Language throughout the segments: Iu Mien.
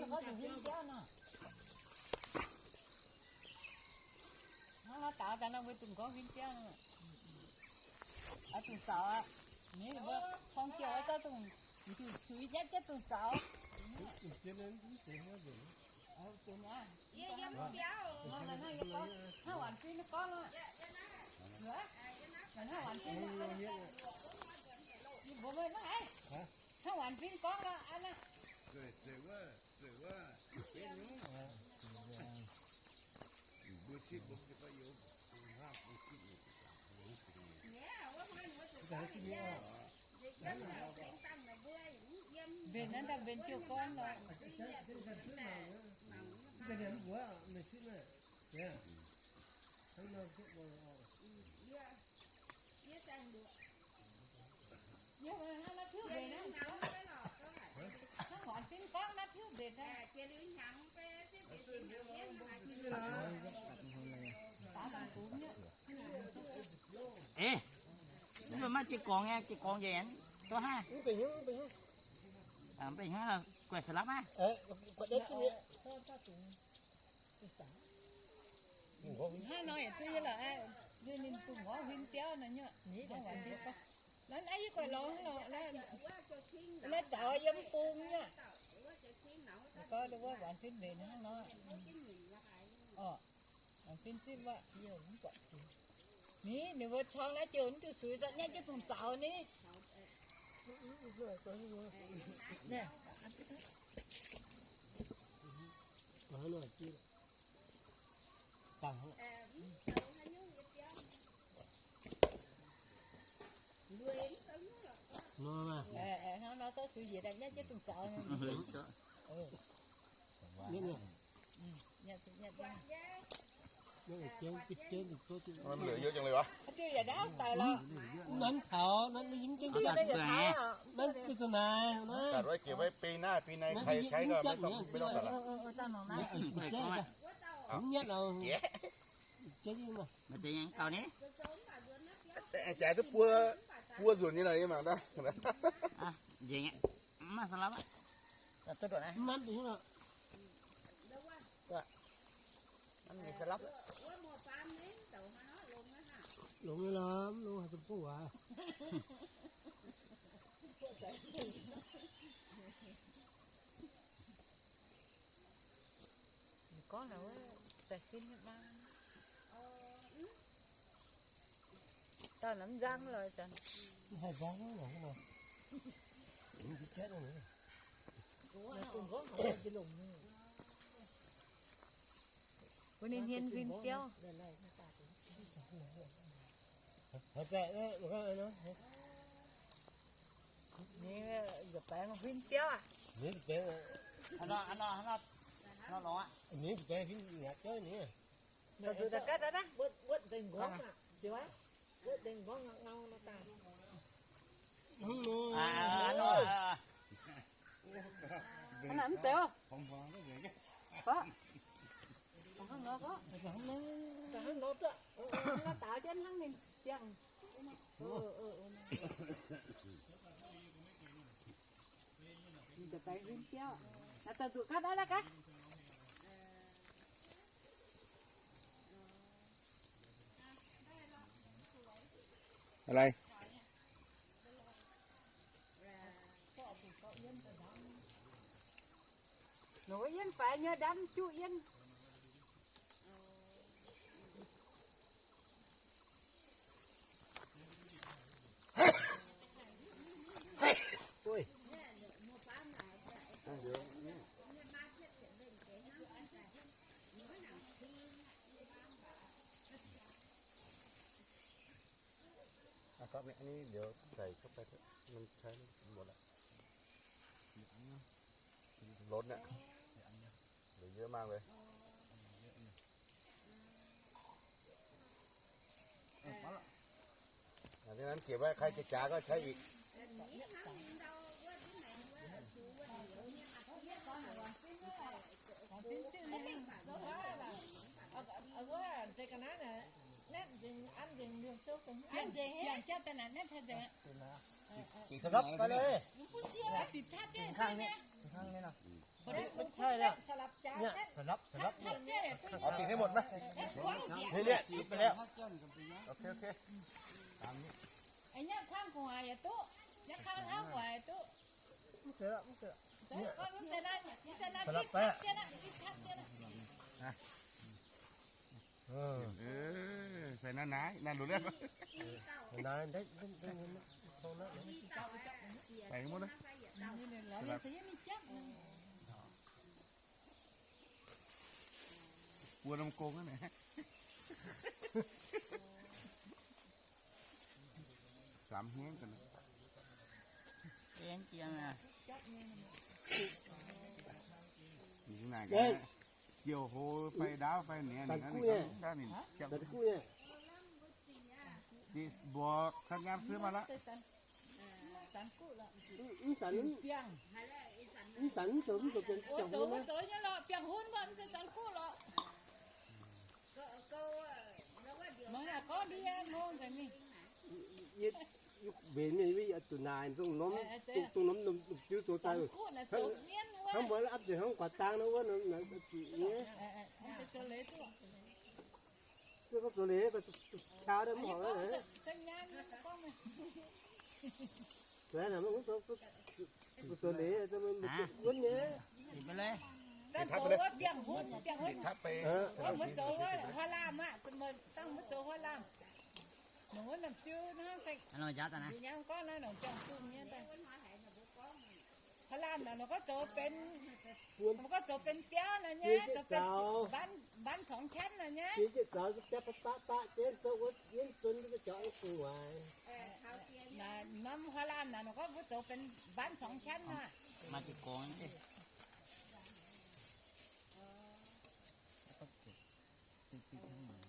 Gorngv dungx huin biauv nor. Hnangv nor daaux daaih nor mbuo dungx gorngv huin biauv nor. Oix dungx zaux aqv. Ninh mbuo torng jiex oix zorqv dongh, dongh suix nyatv jienv dongh zaux. Hnangv waanc fim gorngv nor. Hnangv waanc fim gorngv nor. Mbenc naaiv daaih mbenc jiouv gorn lorqc. Hnangv waanc fim gorngv naaiv tiuv mbenc. Eix, mv baac maiv jiex gorngx nyei, jiex gorngx nzengc, duqv haav. Mv baac hnangv guaix sa'lapv aqv. Hnangv nor yaac duqv nyei lorqc, ninh dungx gorngv huin biauv nor nyei. Hnangv waanc fim gorngv, naaiv yie guaix lorngx lorqc, naaiv zaux yiem bung nyei. Gorngv wuov waanc fim mbenc hnangv nor. Orqc, waanc fim sipv wuov, yie mv buatc jiex. Ni, ninh mbuo corng naaiv jiouv mv diuh suix, zorqv nyatv jienv dongh zaux ni. Hnangv nor zorqv suix njiec daaih nyatv jienv dongh zaux. Haaix diuh yaac ndaauv daic lorqc. Nanv taux, nanv mv yimv jienv, nanv jienv zuqc naaic, nanv jienv zuqc naaic, nanv jienv zuqc naaic. Jaaix duqv buo, buo nzunc nyei lorqc, yie mangc naaiv. Mv maaih sa'lapv aqv. Mv nanv duqv lorqc. Mv maaih sa'lapv. Longx nyei lorqc, mv longx haaix duqv buov waac. Gorngv naaic wuov zaaix sin nyei maa. Dauh naaiv nzang lorqc zanc. Mv haih nzang lorqc. Bun ninh hmien huin biauv. Ninh nza'baengx huin biauv aqv. Ninh nza'baengx huin biauv ni. Zuqc da'gatv daaih. Hnangv nor. Hnangv nor mv zeiz. Hnangv nor, hnangv nor, daaux jienv hnangv ninh ziangh. Ninh daaih huin biauv. Naaiv daaih zuqc gatv naaiv gaax. Lai. Nor wuov yiem faix nyei ndamv juqv yiem. Aa, gapv mingh, a'nyeiv liuz zaic gapv daaih, maiv cai mv baac longx aqv. Liuz yie maah leiz. Aa, deix naaiv jiex maiv khai jaax-jaax gorngv cai ic. An nzengc, an nzengc, liouh sou dongh an nzengc, jangx jangv daaih naaic, naaiv taux nzengc aqv. Dingc sa'lapv fai leiz. Mv bun sie, dingc taav jienv kang nyei. ไม่ใช่แล้ว เนี่ย สลับ สลับ เนี่ย เอาติดให้หมดไหม นี่ เนี่ย ติดไปแล้ว โอเค โอเค ไอ้เนี่ยข้างขวาอย่าตุ๊ เนี่ยข้างข้างขวาอย่าตุ๊ ไม่เจอแล้ว ไม่เจอแล้ว เนี่ย สลับไป เออ เออ ใส่หนาๆ นั่นรู้เรื่อง หนาๆ ได้ ได้ ได้เงินนะ ตรงนั้นเลย ใส่หมดนะ กลัวน้ำโกงนั่นแหละ สามเฮี้ยงกันนะ เฮี้ยงเจียงอ่ะ อยู่ข้างในกันนะ เกี่ยวโฮไฟดาวไฟเหนือนี่ ตันกู้เนี่ย ด้านนี้ ตันกู้เนี่ย ที่บอกสัญญาณซื้อมาละ Mv, mv deix, mv deix mv zoux, mv zoux biangh, biangh hun mv? Yie, yie mbenc mienh, yie zuqc naaic dongh norm, dongh norm, norm jiu zoux daaih. Hnangv mbuo aqv, deix hnangv guaax dang nor wuov, norm naaic zuqc nyei. Duqv gorngv zoux leiz, qiau daaih mv horpc aqv. Zoux leiz, wuonv nyei. Dangh zoux wuov biangh hun, biangh hun. Wuov mbuo zoux wuov huaav laamh aqv, dangh mbuo zoux huaav laamh. Mangc wuov norm ziu hnangv se, gorngv naaiv norm ziangh zungh nyei daaih. Huaav laamh naaic, ninh gorngv zoux benx, ninh gorngv zoux benx biauv naaic nyei, zoux benx mbaanv, mbaanv songx qanv naaic nyei. Naaic norm huaav laamh naaic, ninh gorngv mbuo zoux benx mbaanv songx qanv naaic.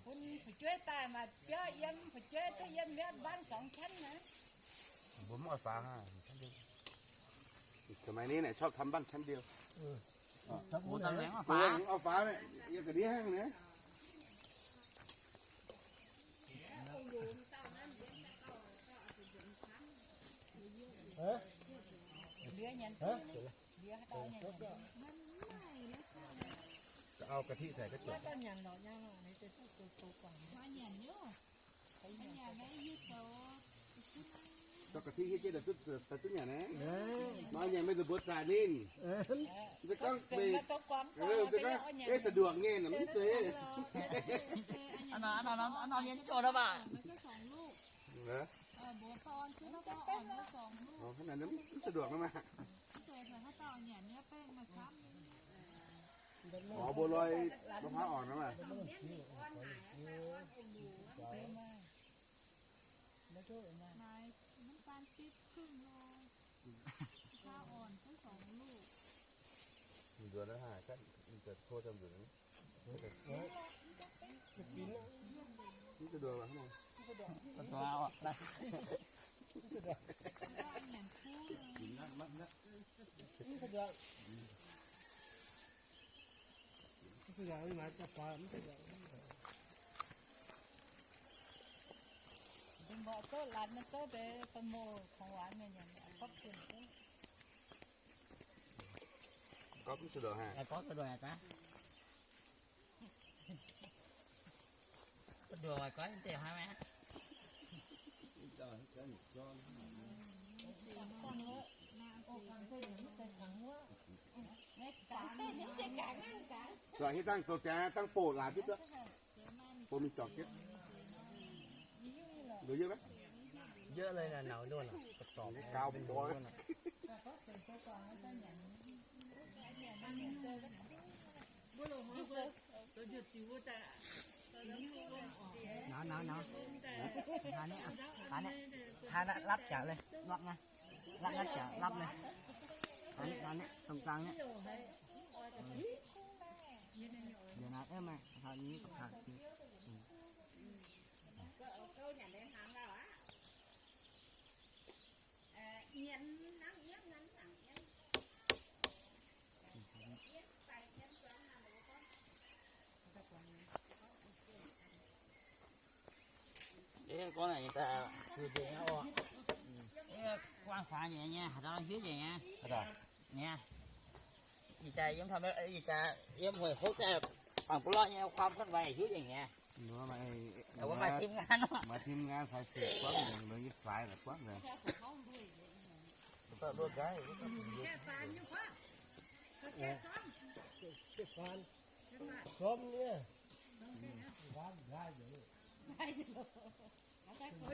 Bun fu'jueiv daaih maaih biauv yiem, fu'jueiv duqv yiem mi'aqv, mbaanv songx qanv naaic. สมัยนี้เนี่ยชอบทำบ้านชั้นเดียว เอาฝาเนี่ย อย่างกับนี้แห้งเนี่ย ก็เอากะทิใส่ก็จบ Cho ka'ti hietv jienv daaih duqv, daaih duqv nyanc naaiv. Maaih nyanc meih zuqc mbuox zaaix ninh. Mv zeiz gorngv, aa, mv zeiz gorngv, aa, สะดวก nyei naaic mv zeiz. Aa, aa, aa, aa, mv สะดวก nor maah. Ov, บัวลอย มะพร้าวอ่อน nor maah. Nduov naaiv haih, mv zeiz tov camv nzuonx. Mv สะดวก lorqc. Mbuo mbuo zouv laanh maiv zouv deix fa'maah kungx waanc mienh nyanc, gorqv bun zouv. Gorqv mv สะดวก haic. Gorqv สะดวก haic gaax. สะดวก haic, gorqv deix haic maah. Zuqc hietv dangh zoux jaax dangh boqc laatc jienv duqv. Bun mingh zorc jienv. Nduov yie maiv? เยอะเลยนะ หนาวด้วนอ่ะ กระสอบ กาวบอย หนาว หนาว หนาว ทานนี่อ่ะ ทานนี่ ทานนะ รับจ๋าเลย รับนะ รับนะจ๋า รับเลย ทานนี่ ทานนี่ ตรงกลางเนี่ย เดี๋ยวนะ เอ้ย มา ทานนี้กับทานนี้ อืม Ê, con này ta sửa điện nhau à. Ê, quang khóa nhẹ nhẹ, hả, tao hiếu nhẹ nhẹ. Hả, tao? Nhẹ. Ih jaax yiem, ih jaax yiem Hueic Hopv daaih bangc buv lorh nyei ความเคลื่อนไหว hiuv nyei. Maaih team งาน maaih team งาน fai se guangv nzengc, yietv faix la'guangv nzengc.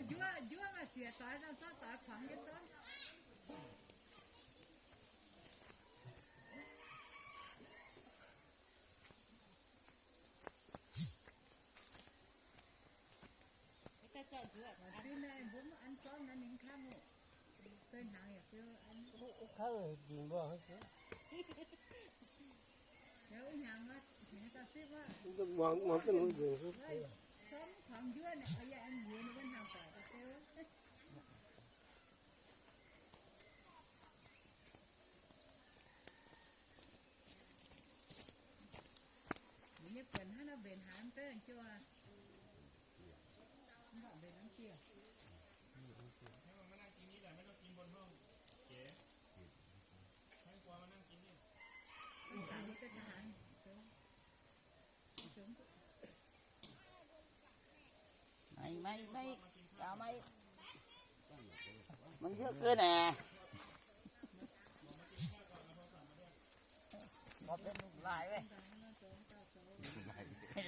Njuov, njuov maaih sieqv doix, zorqv doix kuangx jienv sorng. Mbuo mv an sorng naaiv mingh kangv oc. Deix hnaangx yaac beu an. Wuov hnaangx, hnaangx daaih sipv wuov. Sorng kuangx njuov naaic, yaac an njuov ninh wuov hnaangx doic daaih beu. Ninh nyei buonc hnangv nor mbenc haaix mv beuv jiouv aqv. Mv baac mbenc mv dieh. Mv baac maiv nangv gin nyei, maiv nangv gin mbuo hnangv jiex. Maiv guangc maiv nangv gin nyei. Mv baac maiv Maiv, maiv, maiv, gaux maiv. Maiv hiuv gau naaic. Maiv benx lungh laaih wuov.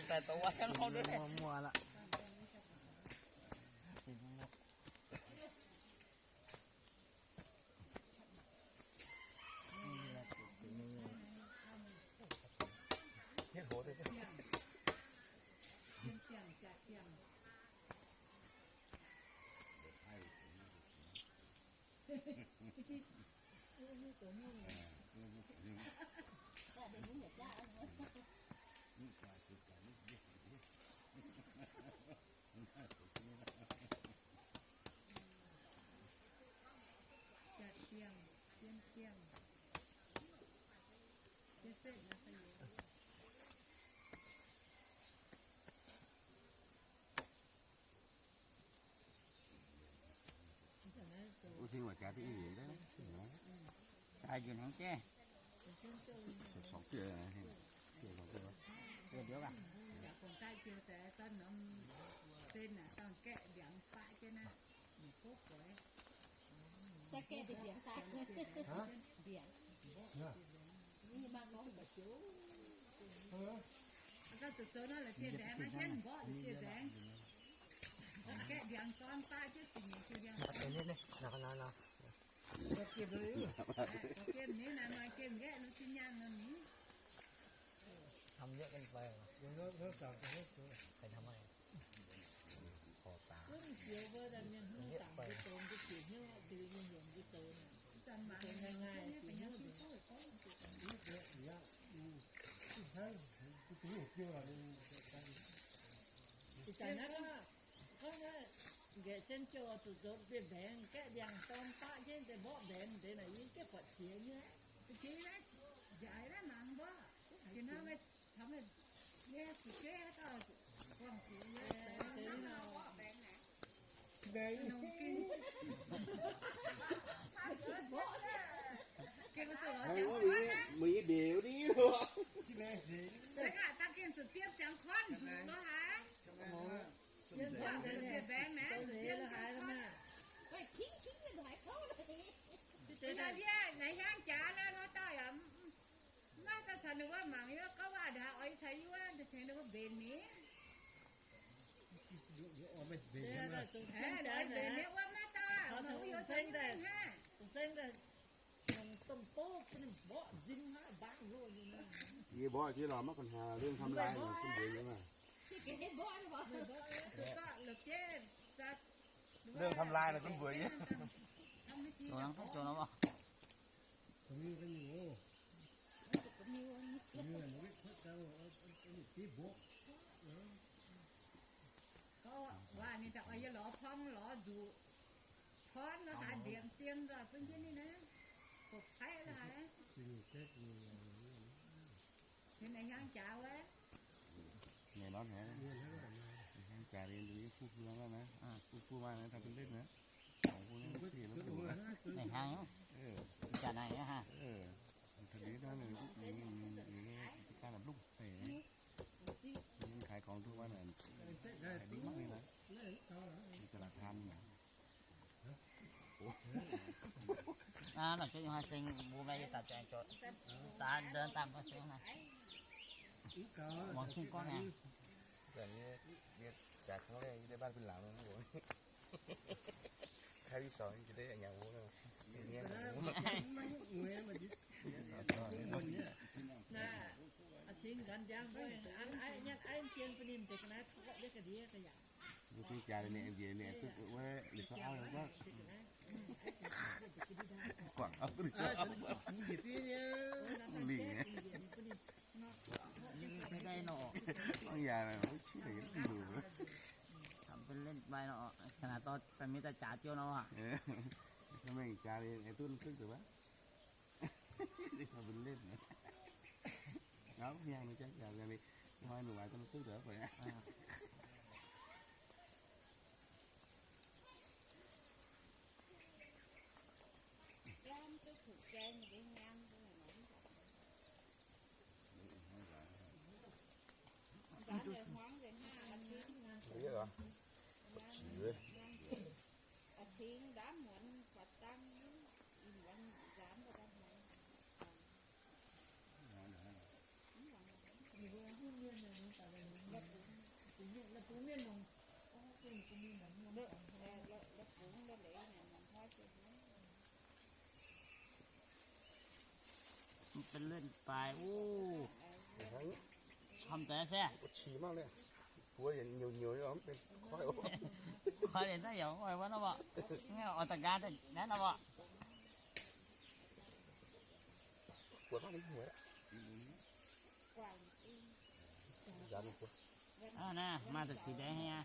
Daaih douz wuov hnangv nor duqv. Muoz-muoz aqv. Wuov cingx waac jaax duqv i yienc daaih. Jaax yienc hnangv jaiv. Song dieh, dieh song dieh. Dieh ndiouv gaax. Nqaeqv sen jouh zuqc zoux biei mbaengx, gaeqv ndiangx dorn baqv jienv deix mborqv mbaengx deix naaic, yie jienv buatc jiex nyei. Mbuo yie ndeic wuov ni. Naaiv hiaangv jaax naaiv, dauh yaac maiv daaih caux ninh wuov mangc yie wuov gauv waac ndaangc, oix caux yie wuov tengx ninh wuov mbenc ni. Mbenc ni wuov maiv daaih, mangc wuov heuc ninh mv hnangv. Yie mborqv jienv lorz maiv gunv haaix, เรื่องทำลาย naaic zungv mbuox yie maah. เรื่องทำลาย naaic zungv mbuox yie. Gorngv waac ninh daaih oix yie lorz porng lorz nzuqc. Porng lorz haaix ndiemc dien nzoih bun jienv ninh naaiv, bopv paiv lorz haaix. Ninh naaiv hiaangv jaax wuov. Ninh nor haaix, hiaangv jaax liuz fuqv fuqv naaiv, fuqv fuqv maaih naaiv, taux benx letv naaiv. Naaiv hiaangv, jaax naaiv hnangv. Taux liuz naaiv ninh duqv dingc. Aa, nor jienv yiem haaix seng mbuo maiv yie daaih ziangx jauv, daaih ndon daaih mbuo seng naaiv. Muangx cing gorngv naaic. Jaaix cangv leih yie deix baan bin laangz nor, kai bi saux yie deix nyanc wuov nor. Mbuo gengh jaaix ninh, ninh duqv wuov liuz saux auv, guangc auv duqv liuz saux auv, lingc. Mv yaac, mv benx เล่นไป nor, ga'naaiv dorh daaih mingh daaih jaax jienv nor. Mengh jaax ninh duqv duqv deix wuov. Mv benx เล่น nor. Ngau hiang ninh jaax jaax ninh, hnoi ninh waaic duqv duqv deix wuov. Mv benx เล่นไป uv. Camv deix se. Koi liuz daaih yaac oix wuov nor mbuo. Oix daaih nqaang daaih naaiv nor mbuo. Aa, naaiv maaih deix สีแดง nyei.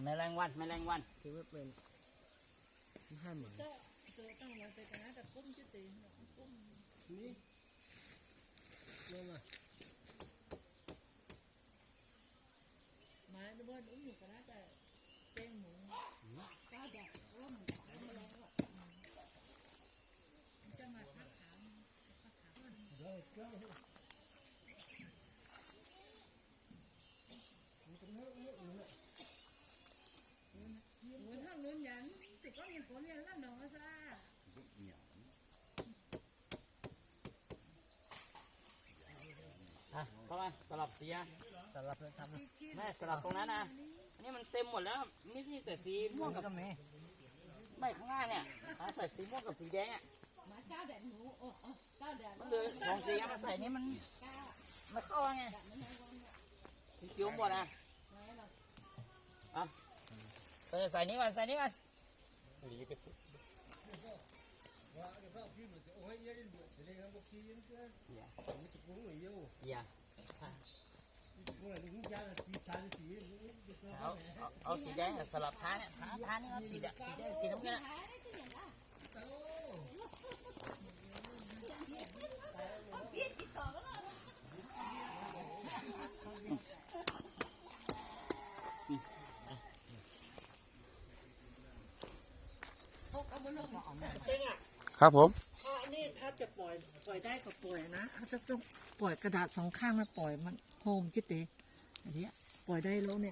Maiv laengh wanh, maiv laengh wanh. Aa, เข้ามา สลับสีอ่ะ สลับเลยครับ ไม่ สลับตรงนั้นนะ อันนี้มันเต็มหมดแล้ว ไม่ใช่แต่สีม่วงกับ ก็มี ไม่ ข้างหน้าเนี่ย เอาใส่สีม่วงกับสีแดงอ่ะ มันเหลือสองสี เอามาใส่นี่มัน ไม่เข้าไง สีเขียวหมดอ่ะ อ่ะ ใส่ ใส่นี้ก่อน ใส่นี้ก่อน เอา เอา เอาสีแดงอะ สลับพระเนี่ย พระ พระนี่มาปิดอะ สีแดง สีน้ำเงินอะ ครับผม พระนี่ถ้าจะปล่อย ปล่อยได้ก็ปล่อยนะ ถ้าจะต้องปล่อยกระดาษสองข้างนะ ปล่อยมันโฮมจิตเต อันเนี้ย ปล่อยได้แล้วเนี่ย